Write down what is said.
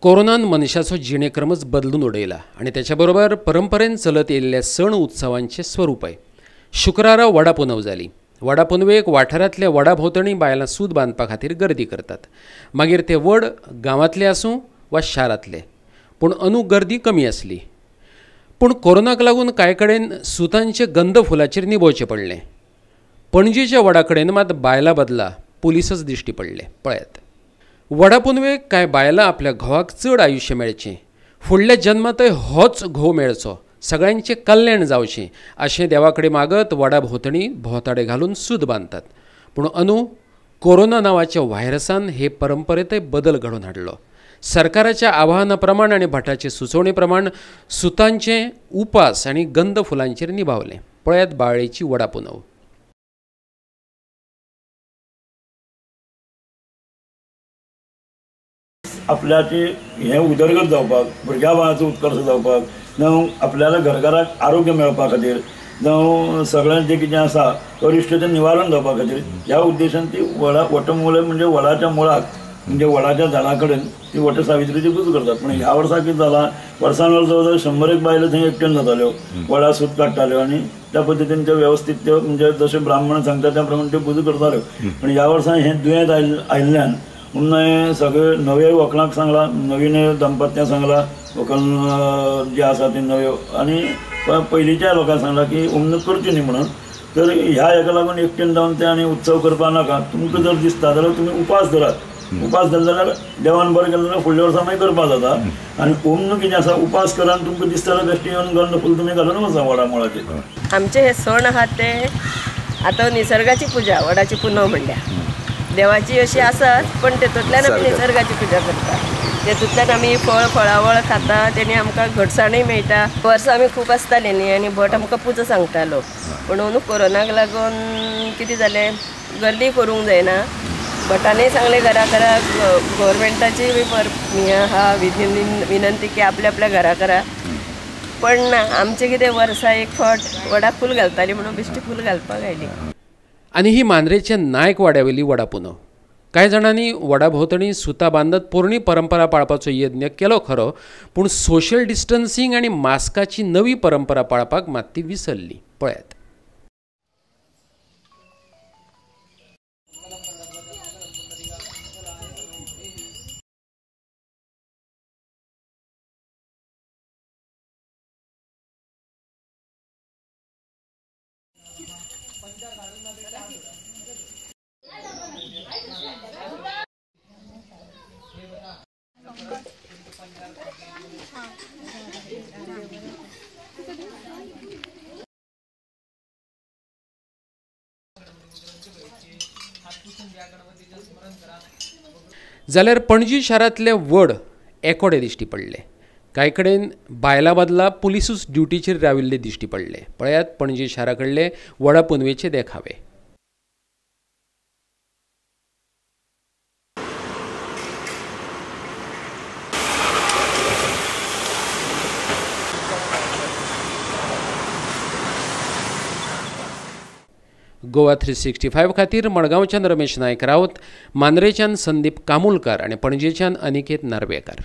कोरोनान मनशाचो जिणेक्रमच बदलून उडयला आनी त्याच्या बरोबर परंपरेन चलत येयल्ल्या सण उत्सवांचें स्वरूपय। शुक्रारा वडा पुनव जाली। वडा पुनवेक वाठारांतल्या वडा भोंवतणी बायलां सूत बांदपा खातीर गर्दी करतात, मागीर ते वड गांवांतले आसूं वा शारांतले, पूण अंदू गर्दी कमी आसली। पूण कोरोनाक लागून कांय कडेन सुतांचे गंध फुलाचेर निभोवचें पडलें। पणजेच्या वडा कडेन मात बायलां बदला पुलिसच दिश्टी पडले। पळयात, वडा पुनवेक कांय बायलां आपल्या घोवाक चड आयुश्य मेळचें, फुडल्या जन्मांतय होच घोव मेळचो, सगळ्यांचें कल्याण जावचें अशें देवा कडेन मागत वडा भोंवतणी भोंवताडे घालून सूत बांदतात। पूण अंदू कोरोना नांवाच्या व्हायरसान हे परंपरेंतय बदल घडोवन हाडलो। सरकाराच्या आवाहना प्रमाण आनी भटाचे सुचोवणे प्रमाण सुतांचे उपास आनी गंध फुलांचेर निभावलें। पळयात बाळेची वडा पुनव। आपल्याची हें उदरगत जावपाक, भुरग्या बाळाचो उत्कर्श जावपाक, जावं आपल्याला घरघराक आरोग्य मेळपा खातीर, जावं सगळ्यांत जें कितें आसा अरिश्ट तें निवारण जावपा खातीर, ह्या उद्देशान ती वडा वटमुळे म्हणजे वडाच्या मुळाक म्हणजे वडाच्या झाडा कडेन ती वट सावित्रीची पुजा करतात। पूण ह्या वर्सा कितें जालां, वर्सान वर्स जवळ जवळ 100 बायलो थंय एकटेन जाताल्यो, वडा सूत काडटाल्यो आनी त्या पद्दतीन त्यो वेवस्थीत त्यो म्हणजे जशें ब्राह्मण सांगता त्या प्रमाणे त्यो पुजा करताल्यो। पूण ह्या वर्सा हें दुयेंत आयिल्ल्यान म्हणून सगळे नवे व्हंकलांक सांगलां, नवीन दंपत्यांक सांगलां, व्हंकल जे आसा ते नव्यो आनी पयलींच्या लोकांक सांगलां की उमन करची न्ही म्हणून। तर ह्या हेका लागून एकटेन जावन ते आनी उत्सव करपा नाका, तुमकां जर दिसता जाल्यार तुमी उपास धरात, उपास धरले जाल्यार देवान बरें केलें जाल्यार फुडल्या वर्सा मागीर करपा जाता। आनी ओमन कितें आसा उपास करा आनी तुमकां दिसता जाल्यार बेश्टें येवन गंध फूल तुमी घालून वचा वडा मुळाचेर। आमचे हे सण आहात ते आतां निसर्गाची पुजा, वडाची पुनव म्हणल्यार देवाची अशी आसात, पण तेतूंतल्यान आमी निसर्गाची पुजा करता, तेतूंतल्यान आमी फळ फळावळ खाता, तेणी आमकां घटसाणूय मेळटा। वर्सां आमी खूब आसतालीं न्ही आनी भट आमकां पुजा सांगतालो, पूण अंदू कोरोनाक लागून कितें जालें, गर्दी करूंक जायना। भटानय सांगलें घरा घरा, गव्हर्मेंटाची बी हें आहा विनंती की आपल्या आपल्या घरा करा, पण आमचें कितें वर्सा एक फावट वडाक फूल घालताली म्हणून बेश्टी फूल घालपाक आयली। आनी ही मांद्रेच्या नायक वाड्यावेली वडा पुनव। कांय जाणांनी वडा भोंवतणी सुतां बांदत पोरणी परंपरा पाळपाचो यत्न केलो खरो, पूण सोशल डिस्टन्सिंग आनी मास्काची नवी परंपरा पाळपाक मात ती विसरली। पळयात, जाल्यार पणजी शारांतले वड एकोडे दिश्टी पडले। कांय कडेन बायलां बदला पुलिसूच ड्युटीचेर राविल्ले दिश्टी पडले। पळयात पणजी शारा कडले वडा पुनवेचे देखावे। गोवा 365 खातीर मडगांवच्यान रमेश नायक राऊत, मांद्रेच्यान संदीप कामुलकार आनी पणजेच्यान अनिकेत नार्वेकार।